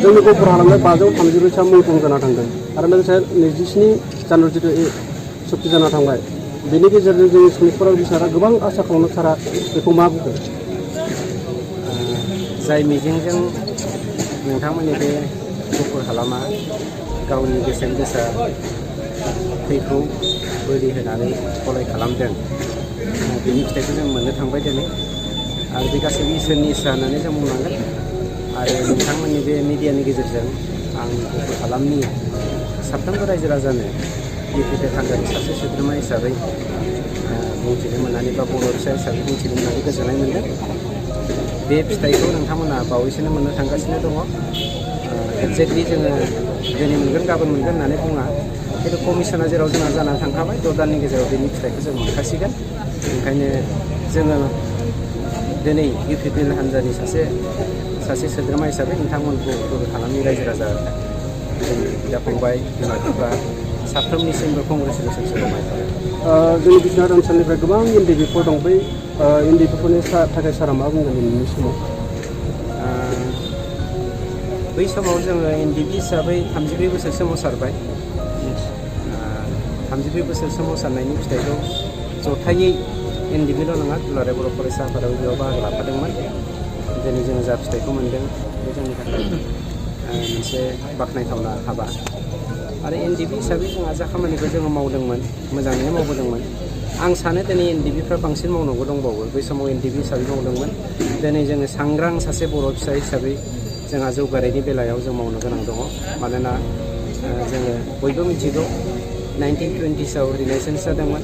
जोंनि गफुर हालामनि 533 मुंख्लं जाना थांदों आरो लोगोसे 27 जानुवारि जिथु सक्ति जाना थांबाय बेनि गेजेरजों जोंनि सुबुंफोरा बिसारा गोबां आसा खालामनो सारा बेखौ मा बुंगोन जाय मिजिंजों नोंथांमोननि बे गफुर हालामा गावनि बेसेन गोसा थैखौ बोलि होनानै गलाय खालामदों बेनि फिथाइखौ जों मोननो थांबाय दिनै आरो बे गासैबो इसोरनि इस्सा होननानै जों बुंनांगोन आरो नोंथांमोननि बे मिडियानि गेजेरजों आं गफुर हालामनि साफ्रोमबो रायजो राजानो इउपिपि हान्जानि सासे सोद्रोमा हिसाबै बुंथिनो मोननानै बा बर' फिसा हिसाबै बुंथिनो मोननानै गोजोननाय मोनदों बे फिथाइखौ नोंथांमोना बावैसोनो मोननो थांगासिनो दङ एक्जेक्टलि जोङो दिनै मोनगोन गाबोन मोनगोन होननानै बुङा खिन्थु कमिसना जेराव जोंहा जानानै थांखाबाय 6 दाननि गेजेराव बेनि फिथाइखौ जों मोनखासिगोन ओंखायनो जोङो दिनै इउपिपि हान्जानि सासे सोद्रोमा हिसाबै नोंथांमोनखौ गफुर हालामनि रायजो राजा जोंनि बिदा फंबाय बिमा बिफा साफ्रोमनिसिमबो कंग्रेसुलेसन्स होबाय जोंनि बिटिआर ओनसोलनिफ्राय गोबां एनडिपिफोर दं बै एनडिपिफोरनि थाखाय सारा मा बुंगोन दिनैनि समाव बै समाव जोङो एनडिपि हिसाबै 34 बोसोर सोमावसारबाय 34 बोसोर सोमावसारनायनि फिथाइखौ जथायै एनडिपिल' नङा दुलाराय बर' फरायसा आफादाबो बेयाव बाहागो लाफादोंमोन दिनै जोङो जा फिथाइखौ मोनदों बे जोंनि थाखाय मोनसे बाख्नायथावना हाबा आरो एनडिपि हिसाबै जोंहा जा खामानिखौ जोङो मावदोंमोन मोजाङैनो मावबोदोंमोन आं सानो दिनै एनडिपिफ्रा बांसिन मावनांगौ दंबावो बै समाव एनडिपि हिसाबै मावदोंमोन दिनै जोङो सांग्रां सासे बर' फिसा हिसाबै जोंहा जौगानायनि बेलायाव जों मावनो गोनां दङ मानोना जोङो बयबो मिथिगौ 1920sआव रिनेसेन्स जादोंमोन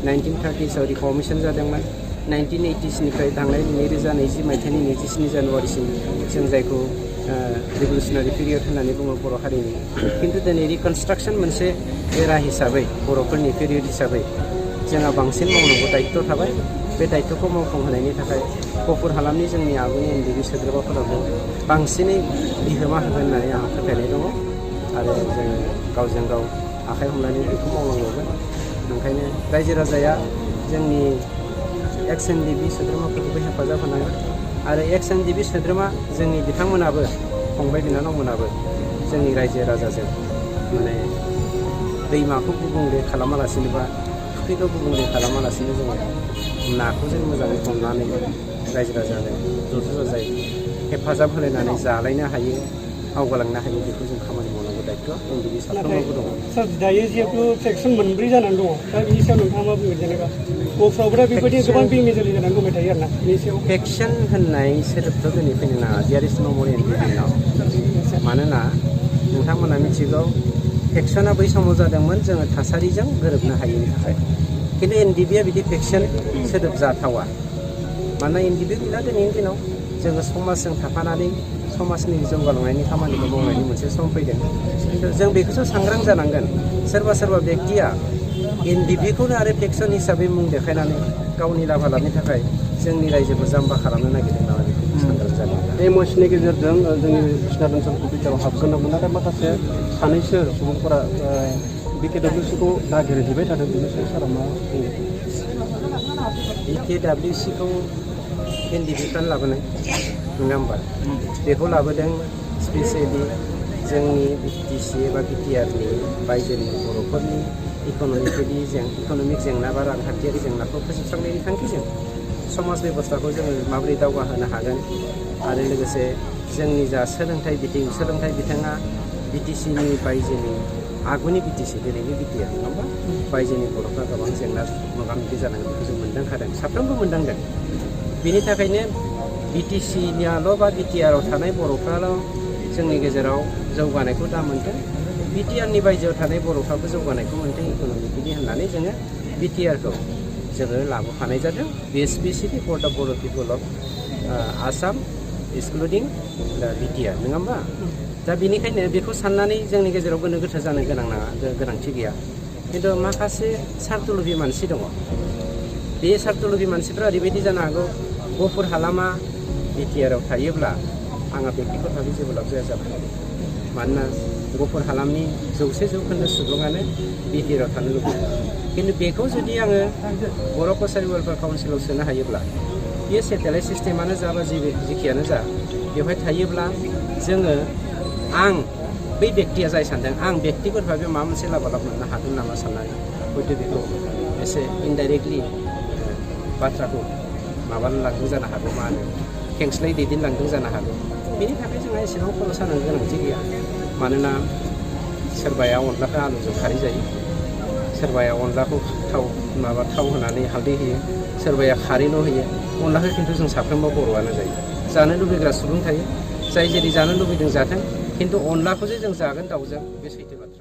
1930sआव रिफर्मेसन जादोंमोन 1980sनिफ्राय थांनाय 2020 मायथाइनि 27 जानुवारिसिम जों जायखौ रिभलिउसनारि पिरियड होननानै बुङो बर' हारिनि खिन्थु दिनै रिकनस्ट्राक्सन मोनसे एरा हिसाबै बर'फोरनि पिरियड हिसाबै जोंहा बांसिन मावनांगौ दायित्व थाबाय बे दायित्वखौ मावफुंहोनायनि थाखाय गफुर हालामनि जोंनि आगुनि एनडिपि सोद्रोमाफोराबो बांसिनै बिहोमा होगोन होननानै आंहा फोथायनाय दङ आरो जोङो गावजों गाव आखाइ हमलायनानै बेखौ मावलांबावगोन ओंखायनो रायजो राजाया जोंनि एक्स एनडिपि सोद्रोमाफोरखौबो हेफाजाब होनांगोन आरो एक्स एनडिपि सोद्रोमा जोंनि बिथांमोनाबो फंबाय बिनानावमोनाबो जोंनि रायजो राजाजों माने दैमाखौ गुबुंले खालामालासिनो बा फुख्रिखौ गुबुंले खालामालासिनो जोङो नाखौ जों मोजाङै हमनानै रायजो राजानो ज' जाजाय हेफाजाब होलायनानै जालायनो हायो आवगालांनो हायो बेखौ जों खामानि मावनांगौ दायित्वआ एनडिपि साफ्रोमावबो दङ सार दायो जिहेतु फेक्सन मोनब्रै जानानै दङ दा बिनि सायाव नोंथाङा मा बुंगोन जेनेबा गफुरावबो दा बेबायदि गोबां बेमेजालि जानानै दंबाय थायो आरोना बेनि सायाव फेक्सन होननाय सोदोबथ' दिनै फैनो नाङा देयार इज नो मर एनडिपिनाव मानोना नोंथांमोना मिथिगौ फेक्सना बै समाव जादोंमोन जोङो थासारिजों गोरोबनो हायैनि थाखाय खिन्थु एनडिपिआ बिदि फेक्सन सोदोब जाथावा मानोना एनडिपि गैला दिनैनि दिनाव जोङो समाजजों थाफानानै समाजनि जौगालांनायनि खामानिखौ मावनायनि मोनसे सम फैदों खिन्थु जों बेखौसो सांग्रां जानांगोन सोरबा बेक्तिया एनडिपिखौनो आरो फेक्सन हिसाबै मुं देखायनानै गावनि लाभा लाबनि थाखाय जोंनि रायजोखौ जाम्बा खालामनो नागिरदों नामा बेखौ सांग्रां जानांगोन एमअएसनि गेजेरजों जोंनि बिटिआर ओनसोलखौ बिटिआराव हाबगोन होनदोंमोन नाथाय माखासे सानैसो सुबुंफोरा बिकेडब्लिउसिखौ नागिरहैबाय थादों बेनि सायाव सारा मा बुङो बिकेडब्लिउसिखौ एनडिपिफ्रानो लाबोनाय नङा होमबा बेखौ लाबोदों स्पेसियेलि जोंनि बिटिसि एबा बिटिआरनि बायजोनि बर'फोरनि इक'नमिक जेंना बा रांखान्थियारि जेंनाखौ फोजोबस्रांनायनि थांखिजों समाज बेबस्थाखौ जोङो माबोरै दावगाहोनो हागोन आरो लोगोसे जोंनि जा सोलोंथाइ बिथिङा बिटिसिनि बायजोनि आगुनि बिटिसि दिनैनि बिटिआर नङा होमबा बायजोनि बर'फ्रा गोबां जेंना मोगा मोगि जानांगौ बेखौ जों मोनदांखादों साफ्रोमबो मोनदांदों बेनि थाखायनो बिटिसिनियाल' बा बिटिआराव थानाय बर'फ्राल' जोंनि गेजेराव जौगानायखौ दा मोनदों बिटिआरनि बायजोआव थानाय बर'फ्राबो जौगानायखौ मोनदों इक'नमिकेलि होननानै जोङो बिटिआरखौ जोङो लाबोफानाय जादों स्पेसियेलि फर दा बर' पिपल अफ आसाम एक्सक्लुडिं दा बिटिआर नङा होमबा दा बेनिखायनो बेखौ साननानै जोंनि गेजेराव गोनो गोथो जानो गोनांथि गैया खिन्थु माखासे सार्थलभि मानसि दङ बे सार्थलभि मानसिफ्रा ओरैबायदि जानो हागौ गफुर हालामा बिटिआराव थायोब्ला आंहा बेक्तिगतभाबै जेबो लाब जाया जाबाय मानोना गफुर हालामनि 100% सुबुङानो बिटिआराव थानो लुबैयो खिन्थु बेखौ जुदि आङो बर' कसारि वेलफेयार काउन्सिलाव सोनो हायोब्ला बेयो सेटेलाइट सिस्टेमानो जा बा जिखियानो जा बेवहाय थायोब्ला जोङो आं बै बेक्तिया जाय सानदों आं बेक्तिगतभावे माबा मोनसे लाबा मोननो हागोन नामा साननानै हयथ' बेखौ एसे इनडाइरेक्टलि बाथ्राखौ माबानो लांदों जानो हागौ मा होनो खेंस्लाय दैदेनलांदों जानो हागौ बेनि थाखाय जोंहा एसेबां खर' सानो गोनांथि गैया मानोना सोरबाया अनलाखौ आलुजों खारै जायो सोरबाया अनलाखौ थाव होनानै हालदै होयो सोरबाया खारैल' होयो अनलाखौ खिन्थु जों साफ्रोमबो बर'आनो जायो जानो लुबैग्रा सुबुं थायो जाय जेरै जानो लुबैदों जाथों खिन्थु अनलाखौ जे जों जागोन दाउजों बे सैथो बाथ्रा